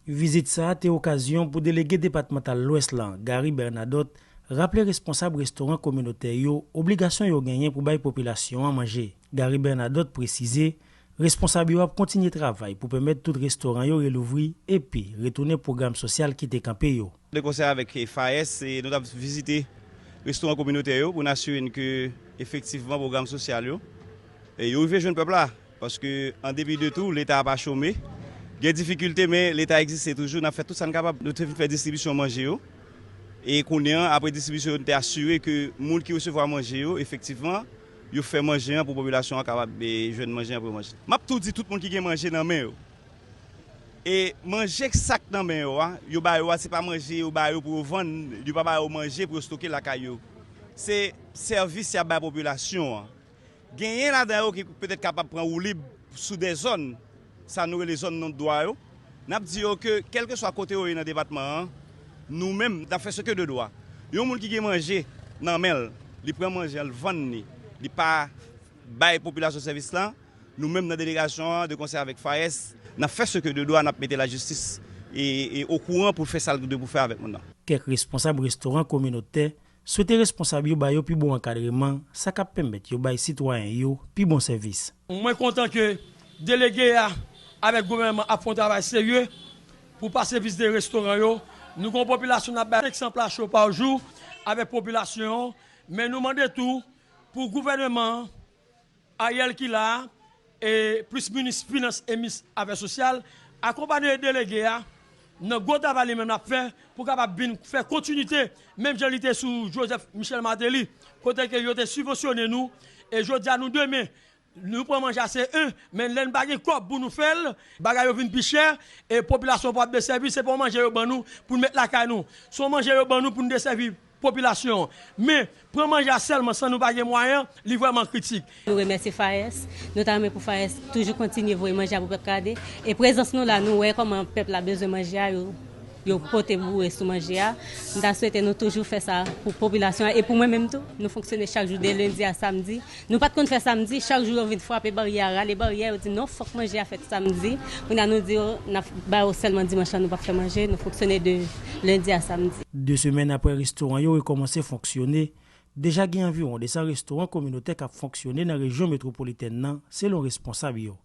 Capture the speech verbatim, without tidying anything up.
Vizit sa a te okazyon pou delege depatmantal Lwès lan, Gary Bernadotte, raple responsab restoran kominotè yo obligasyon yo genyen pou bay popilasyon an manje. Gary Bernadotte presize, responsab yo ap kontinye travay pou pèmèt tout restoran yo relouvri epi retounen pwogram sosyal ki te kanpe yo. De konsè avèk FAES, e nou t ap vizite restoran kominotè yo pou n asire n ke efektivman pwogram sosyal yo, e yo rive jwenn pèp la. Paske, an depi de tou, Leta a pa chome. Gen difikilte, men Leta egziste toujou. N ap fè tout sa n kapab. Nou te fin fè distribisyon manje yo. E kounye an, apre distribisyon yo, nou te asire ke moun ki resevwa manje yo, efektivman, yo fè manje an pou popilasyon an kapab, e, jwenn manje an pou yo manje. M ap tou di tout moun ki gen manje nan men yo. E manje sa k nan men yo a, yo ba yo a, se pa manje yo ba yo pou yo vann, yo pa ba yo manje pou yo stoke lakay yo. Se sèvis y ap bay popilasyon an. Genyen ladan yo ki petèt kapab pran woulib sou de zòn, sa nou rele zòn non dwa yo. N ap di yo ke, kèlkeswa kote yo ye nan depatman an, nou menm, n ap fè ce que de droit. Yon moun ki gen manje nan men l, li pran manje an, l vann li, li pa bay popilasyon sèvis lan, nou menm nan delegasyon an, de konsè avèk FAES, n ap fè ce que de droit, n ap mete lajistis e, e okouran pou l fè sa l dwe pou fè avèk moun nan. Kèk responsab restoran kominotè swete responsab yo ba yo pi bon ankadreman, sa k ap pèmèt yo bay sitwayen yo pi bon sèvis. Mwen kontan ke delege a avèk gouvènman ap fè yon travay serye pou pase vizite restoran yo. Nou gen yon popilasyon n ap bay senk san pla cho pa jou avèk popilasyon an, men nou mande tou pou gouvènman an, Ariel ki la a, e plis minis finans e minis afè sosyal, akonpanye delege a nan gwo travay li menm l ap fè pou kapab vin fè kontinite, menm jan li te sou Joseph Michel Martelly, kote ke yo te sibvansyone nou, e jodi a nou demen, nou pran manje a se en, men lè n pa gen kòb pou nou fè l, bagay yo vin pi chè, e popilasyon p ap desèvi, se pa yon manje yo ban nou pou n met lakay nou, se yon manje yo ban nou pou n desèvi popilasyon an. Men, pran manje a sèlman san nou pa gen mwayen, li vrèman kritik. Nou remèsye FAES, nou ta renmen pou FAES toujou kontinye voye manje a pou pèp Kade. E prezans nou la, nou wè kòman pèp la bezwen manje a, yo, yo pote boure sou manje a. M ta swete nou toujou fè sa pou popilasyon an e pou mwen menm tou. Nou fonksyone chak jou de lendi a samdi. Nou pa t konn fè samdi, chak jou yo vin frape baryè a, rale baryè, yo di non, fòk manje a fèt samdi. Kounye a nou di yo, n ap ba yo sèlman dimanch lan, nou p ap fè manje, nou fonksyone de lendi a samdi. De semèn apre restoran yo rekòmanse fonksyone, deja gen anviwon de san restoran kominotè k ap fonksyone nan rejyon metwopolitèn nan, selon responsab yo.